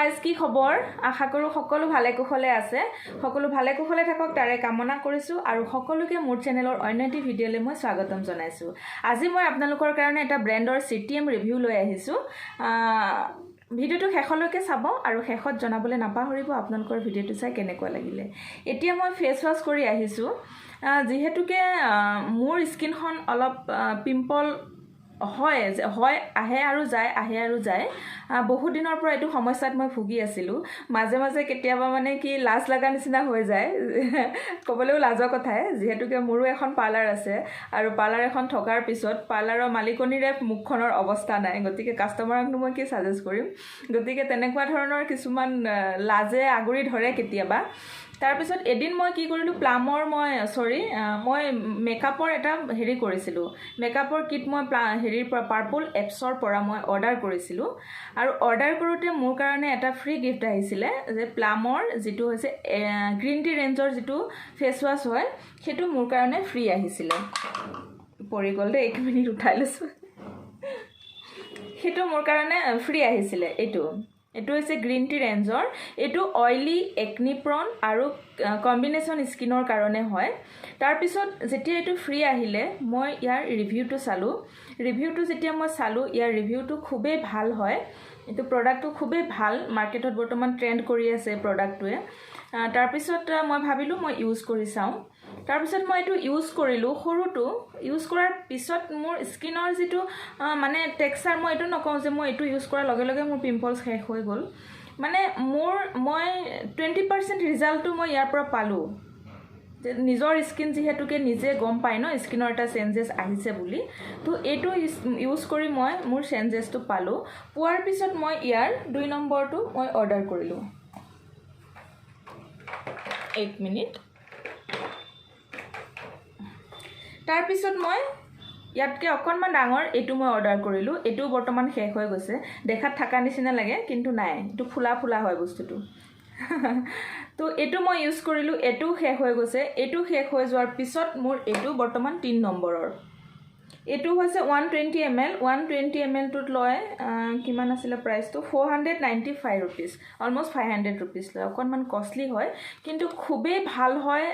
Guys, কি খবৰ? আশা কৰোঁ সকলো ভালে কুশলে আছে। সকলো ভালে কুশলে থাকক, তাৰে কামনা কৰিছোঁ আৰু সকলোকে মোৰ চেনেলৰ অন্য এটি ভিডিঅ'লৈ মই স্বাগতম জনাইছোঁ। আজি মই আপোনালোকৰ কাৰণে এটা ব্ৰেণ্ডৰ চিটিএম ৰিভিউ লৈ আহিছোঁ। ভিডিঅ'টো শেষলৈকে চাব আৰু শেষত জনাবলৈ নাপাহৰিব আপোনালোকৰ ভিডিঅ'টো চাই কেনেকুৱা লাগিলে। এতিয়া মই ফেচ ৱাছ কৰি আহিছোঁ। যিহেতুকে মোৰ স্কিনখন অলপ পিম্পল হয় হয়, আহে আৰু যায়, আহে আৰু যায়। বহুত দিনৰ পৰা এইটো সমস্যাত মই ভুগি আছিলোঁ। মাজে মাজে কেতিয়াবা মানে কি লাজ লগা নিচিনা হৈ যায়, ক'বলৈও লাজৰ কথাই, যিহেতুকে মোৰো এখন পাৰ্লাৰ আছে আৰু পাৰ্লাৰ এখন থকাৰ পিছত পাৰ্লাৰৰ মালিকনীৰে মুখখনৰ অৱস্থা নাই, গতিকে কাষ্টমাৰকনো মই কি ছাজেষ্ট কৰিম? গতিকে তেনেকুৱা ধৰণৰ কিছুমান লাজে আগুৰি ধৰে কেতিয়াবা। তাৰপিছত এদিন মই কি কৰিলোঁ, প্লামৰ মই চৰি মই মেকআপৰ এটা হেৰি কৰিছিলোঁ, মেকআপৰ কিট মই হেৰিৰ পৰা, পাৰ্পল এপছৰ পৰা মই অৰ্ডাৰ কৰিছিলোঁ আৰু অৰ্ডাৰ কৰোঁতে মোৰ কাৰণে এটা ফ্ৰী গিফ্ট আহিছিলে যে প্লামৰ যিটো হৈছে গ্ৰীণ টি ৰেঞ্জৰ যিটো ফেচ ৱাছ হয়, সেইটো মোৰ কাৰণে ফ্ৰী আহিছিলে। পৰি গ'ল দেই, এক মিনিট, উঠাই লৈছোঁ। সেইটো মোৰ কাৰণে ফ্ৰী আহিছিলে। এইটো হৈছে গ্ৰীণ টি ৰেঞ্জৰ। এইটো অইলি, একনি প্ৰন আৰু কম্বিনেশ্যন স্কিনৰ কাৰণে হয়। তাৰপিছত যেতিয়া এইটো ফ্ৰী আহিলে, মই ইয়াৰ ৰিভিউটো চালোঁ। ৰিভিউটো যেতিয়া মই চালোঁ, ইয়াৰ ৰিভিউটো খুবেই ভাল হয়। এইটো প্ৰডাক্টটো খুবেই ভাল, মাৰ্কেটত বৰ্তমান ট্ৰেণ্ড কৰি আছে এই প্ৰডাক্টটোৱে। তাৰপিছত মই ভাবিলোঁ মই ইউজ কৰি চাওঁ। তাৰপিছত মই এইটো ইউজ কৰিলোঁ। সৰুটো ইউজ কৰাৰ পিছত মোৰ স্কিনৰ যিটো মানে টেক্সাৰ, মই এইটো নকওঁ যে মই এইটো ইউজ কৰাৰ লগে লগে মোৰ পিম্পলছ শেষ হৈ গ'ল। মানে মই 20% ৰিজাল্টটো মই ইয়াৰ পৰা পালোঁ যে নিজৰ স্কিন যিহেতুকে নিজে গম পায় ন, স্কিনৰ এটা চেঞ্জেছ আহিছে বুলি। তো এইটো ইউজ কৰি মই মোৰ চেঞ্জেছটো পালোঁ। পোৱাৰ পিছত মই ইয়াৰ 2 নম্বৰটো মই অৰ্ডাৰ কৰিলোঁ। এক মিনিট। তাৰপিছত মই ইয়াতকৈ অকণমান ডাঙৰ এইটো মই অৰ্ডাৰ কৰিলোঁ। এইটো বৰ্তমান শেষ হৈ গৈছে। দেখাত থকা নিচিনা লাগে, কিন্তু নাই, এইটো ফুলা ফুলা হয় বস্তুটো। তো এইটো মই ইউজ কৰিলোঁ, এইটোও শেষ হৈ গৈছে। এইটো শেষ হৈ যোৱাৰ পিছত মোৰ এইটো বৰ্তমান 3 নম্বৰৰ। এইটো হৈছে 120 ml। 120 এম এলটোত লয়, কিমান আছিলে প্ৰাইচটো? ₹495, almost ₹500 লয়। অকণমান কষ্টলি হয়, কিন্তু খুবেই ভাল হয়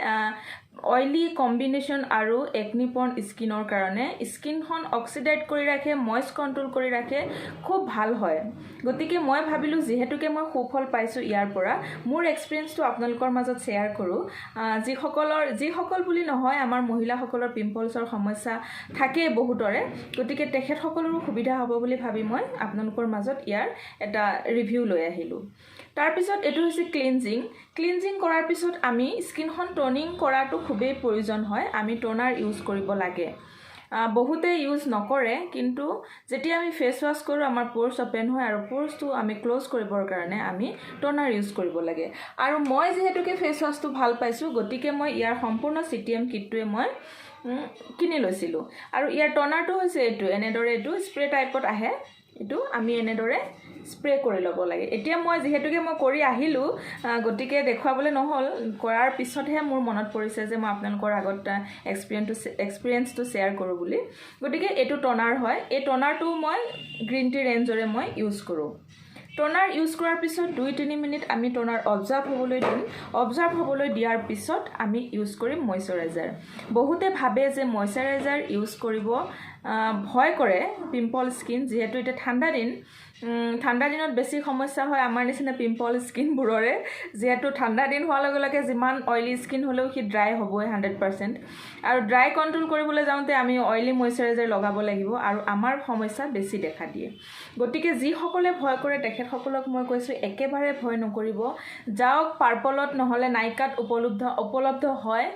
অইলি, কম্বিনেশ্যন আৰু একনিপ্ৰন স্কিনৰ কাৰণে। স্কিনখন অক্সিডাইজ কৰি ৰাখে, মইচ কণ্ট্ৰল কৰি ৰাখে, খুব ভাল হয়। গতিকে মই ভাবিলোঁ, যিহেতুকে মই সুফল পাইছোঁ ইয়াৰ পৰা, মোৰ এক্সপিৰিয়েঞ্চটো আপোনালোকৰ মাজত শ্বেয়াৰ কৰোঁ। যিসকলৰ, যিসকল বুলি নহয়, আমাৰ মহিলাসকলৰ পিম্পলছৰ সমস্যা থাকেই বহুতৰে, গতিকে তেখেতসকলৰো সুবিধা হ'ব বুলি ভাবি মই আপোনালোকৰ মাজত ইয়াৰ এটা ৰিভিউ লৈ আহিলোঁ। তাৰপিছত এইটো হৈছে ক্লিনজিং। ক্লিনজিং কৰাৰ পিছত আমি স্কিনখন টনিং কৰাটো খুবেই প্ৰয়োজন হয়। আমি ট'নাৰ ইউজ কৰিব লাগে। বহুতে ইউজ নকৰে, কিন্তু যেতিয়া আমি ফেচ ৱাছ কৰোঁ, আমাৰ প'ৰ্ছ অ'পেন হয় আৰু প'ৰ্ছটো আমি ক্ল'জ কৰিবৰ কাৰণে আমি ট'নাৰ ইউজ কৰিব লাগে। আৰু মই যিহেতুকে ফেচ ৱাছটো ভাল পাইছোঁ, গতিকে মই ইয়াৰ সম্পূৰ্ণ চিটিএম কিটটোৱে মই কিনি লৈছিলোঁ। আৰু ইয়াৰ ট'নাৰটো হৈছে এইটো, এনেদৰে এইটো স্প্ৰে টাইপত আহে। এইটো আমি এনেদৰে স্প্ৰে কৰি ল'ব লাগে। এতিয়া মই যিহেতুকে মই কৰি আহিলোঁ, গতিকে দেখুৱাবলৈ নহ'ল। কৰাৰ পিছতহে মোৰ মনত পৰিছে যে মই আপোনালোকৰ আগত এক্সপিৰিয়েঞ্চটো শ্বেয়াৰ কৰোঁ বুলি। গতিকে এইটো ট'নাৰ হয়। এই ট'নাৰটো মই গ্ৰীণ টি ৰেঞ্জৰে মই ইউজ কৰোঁ। ট'নাৰ ইউজ কৰাৰ পিছত 2-3 মিনিট আমি ট'নাৰ এবজৰ্ব হ'বলৈ দিম। এবজৰ্ব হ'বলৈ দিয়াৰ পিছত আমি ইউজ কৰিম মইশ্চাৰাইজাৰ। বহুতে ভাবে যে মইশ্চাৰাইজাৰ ইউজ কৰিব ভয় কৰে, পিম্পল স্কিন যিহেতু। এতিয়া ঠাণ্ডা দিন, ঠাণ্ডা দিনত বেছি সমস্যা হয় আমাৰ নিচিনা পিম্পল স্কিনবোৰৰে, যিহেতু ঠাণ্ডা দিন হোৱাৰ লগে লগে যিমান অইলি স্কিন হ'লেও সি ড্ৰাই হ'বই 100%। আৰু ড্ৰাই কণ্ট্ৰল কৰিবলৈ যাওঁতে আমি অইলি মইশ্চাৰাইজাৰ লগাব লাগিব আৰু আমাৰ সমস্যা বেছি দেখা দিয়ে। গতিকে যিসকলে ভয় কৰে, তেখেতসকলক মই কৈছোঁ, একেবাৰে ভয় নকৰিব। যাওক পাৰ্পলত, নহ'লে নাইকাত উপলব্ধ হয়।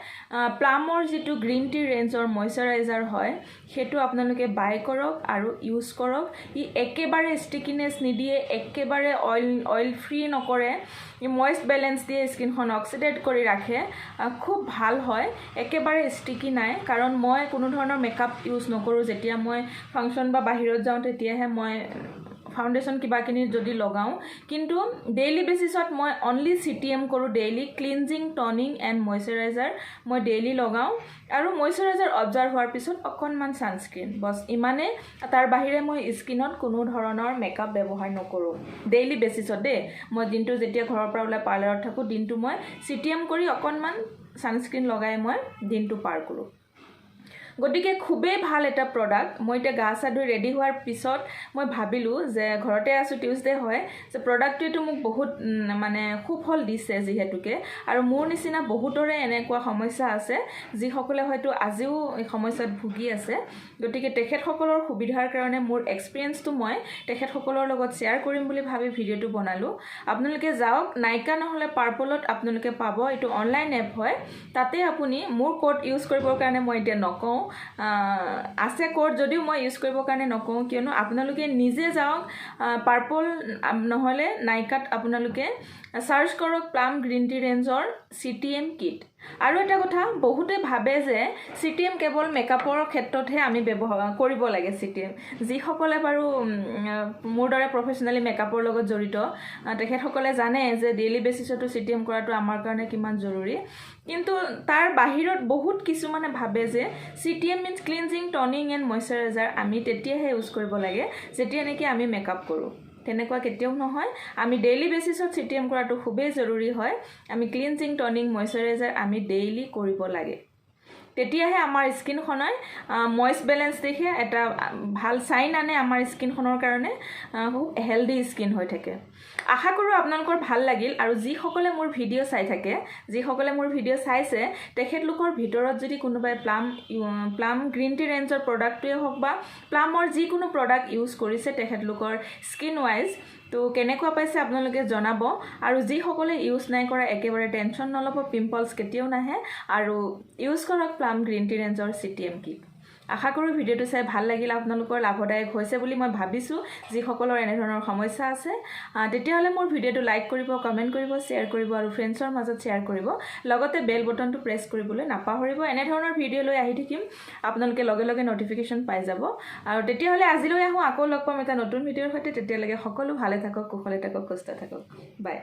প্লামৰ যিটো গ্ৰীণ টি ৰেঞ্জৰ মইশ্চাৰাইজাৰ হয়, সেইটো আপোনালোকে বাই কৰক আৰু ইউজ কৰক। ই একেবাৰে ষ্টিকিনেছ নিদিয়ে, একেবাৰে অইল ফ্ৰী নকৰে, ই মইষ্ট বেলেঞ্চ দিয়ে, স্কিনখন অক্সিডেট কৰি ৰাখে। খুব ভাল হয়, একেবাৰে ষ্টিকি নাই। কাৰণ মই কোনো ধৰণৰ মেকআপ ইউজ নকৰোঁ। যেতিয়া মই ফাংচন বা বাহিৰত যাওঁ, তেতিয়াহে মই ফাউণ্ডেশ্যন কিবাকিনি যদি লগাওঁ, কিন্তু ডেইলি বেচিছত মই অনলি CTM কৰোঁ। Daily cleansing, toning and moisturizer মই ডেইলি লগাওঁ আৰু মইশ্চাৰাইজাৰ এবজৰ্ব হোৱাৰ পিছত অকণমান ছানস্ক্ৰীণ, বছ ইমানেই। তাৰ বাহিৰে মই স্কিনত কোনো ধৰণৰ মেকআপ ব্যৱহাৰ নকৰোঁ ডেইলি বেচিছত দেই। মই দিনটো যেতিয়া ঘৰৰ পৰা ওলাই পাৰ্লাৰত থাকোঁ, দিনটো মই CTM কৰি অকণমান ছানস্ক্ৰীণ লগাই মই দিনটো পাৰ কৰোঁ। গতিকে খুবেই ভাল এটা প্ৰডাক্ট। মই এতিয়া গা চা ধুই ৰেডি হোৱাৰ পিছত মই ভাবিলোঁ যে ঘৰতে আছোঁ, টিউজডে হয়, যে প্ৰডাক্টটোৱেতো মোক বহুত মানে সুফল দিছে যিহেতুকে, আৰু মোৰ নিচিনা বহুতৰে এনেকুৱা সমস্যা আছে যিসকলে হয়তো আজিও এই সমস্যাত ভুগি আছে। গতিকে তেখেতসকলৰ সুবিধাৰ কাৰণে মোৰ এক্সপিৰিয়েঞ্চটো মই তেখেতসকলৰ লগত শ্বেয়াৰ কৰিম বুলি ভাবি ভিডিঅ'টো বনালোঁ। আপোনালোকে যাওক নাইকা নহ'লে পাৰ্পলত আপোনালোকে পাব, এইটো অনলাইন এপ হয়। তাতে আপুনি মোৰ ক'ড ইউজ কৰিবৰ কাৰণে মই এতিয়া নকওঁ, আছে ক'ড যদিও মই ইউজ কৰিবৰ কাৰণে নকওঁ, কিয়নো আপোনালোকে নিজে যাওক পাৰ্পল নহ'লে নাইকাত আপোনালোকে চাৰ্চ কৰক প্লাম গ্ৰীণ টি ৰেঞ্জৰ CTM kit. আৰু এটা কথা, বহুতে ভাবে যে CTM কেৱল মেকআপৰ ক্ষেত্ৰতহে আমি ব্যৱহাৰ কৰিব লাগে। CTM যিসকলে বাৰু মোৰ দৰে প্ৰফেচনেলি মেকআপৰ লগত জড়িত, তেখেতসকলে জানে যে ডেইলি বেচিছতো CTM কৰাটো আমাৰ কাৰণে কিমান জৰুৰী। কিন্তু তাৰ বাহিৰত বহুত কিছুমানে ভাবে যে CTM means cleansing, toning and moisturizer আমি তেতিয়াহে ইউজ কৰিব লাগে যেতিয়া নেকি আমি মেকআপ কৰোঁ। তেনেকুৱা কেতিয়াও নহয়। আমি ডেইলি বেচিছত CTM কৰাটো খুবেই জৰুৰী হয়। আমি ক্লিনজিং, টনিং, মইশ্চাৰাইজাৰ আমি ডেইলি কৰিব লাগে, তেতিয়াহে আমাৰ স্কিনখনে মইচ বেলেঞ্চ দেখে, এটা ভাল চাইন আনে আমাৰ স্কিনখনৰ কাৰণে, খুব হেল্ডি স্কিন হৈ থাকে। আশা কৰোঁ আপোনালোকৰ ভাল লাগিল। আৰু যিসকলে মোৰ ভিডিঅ' চাই থাকে, যিসকলে মোৰ ভিডিঅ' চাইছে, তেখেতলোকৰ ভিতৰত যদি কোনোবাই প্লাম গ্ৰীণ টি ৰেঞ্জৰ প্ৰডাক্টটোৱে হওক বা প্লামৰ যিকোনো প্ৰডাক্ট ইউজ কৰিছে তেখেতলোকৰ স্কিন ৱাইজ, তো কেনেকুৱা পাইছে আপোনালোকে জনাব। আৰু যিসকলে ইউজ নাই কৰা, একেবাৰে টেনশ্যন নল'ব, পিম্পলছ কেতিয়াও নাহে আৰু ইউজ কৰক প্লাম গ্ৰীণ টি ৰেঞ্জৰ CTM kit. আশা কৰোঁ ভিডিঅ'টো চাই ভাল লাগিল, আপোনালোকৰ লাভদায়ক হৈছে বুলি মই ভাবিছোঁ যিসকলৰ এনেধৰণৰ সমস্যা আছে। তেতিয়াহ'লে মোৰ ভিডিঅ'টো লাইক কৰিব, কমেণ্ট কৰিব, শ্বেয়াৰ কৰিব আৰু ফ্ৰেণ্ডছৰ মাজত শ্বেয়াৰ কৰিব। লগতে বেল বটনটো প্ৰেছ কৰিবলৈ নাপাহৰিব। এনেধৰণৰ ভিডিঅ' লৈ আহি থাকিম, আপোনালোকে লগে লগে ন'টিফিকেশ্যন পাই যাব। আৰু তেতিয়াহ'লে আজিলৈ আহোঁ, আকৌ লগ পাম এটা নতুন ভিডিঅ'ৰ সৈতে। তেতিয়ালৈকে সকলো ভালে থাকক, কুশলে থাকক, সুস্থ থাকক। বাই।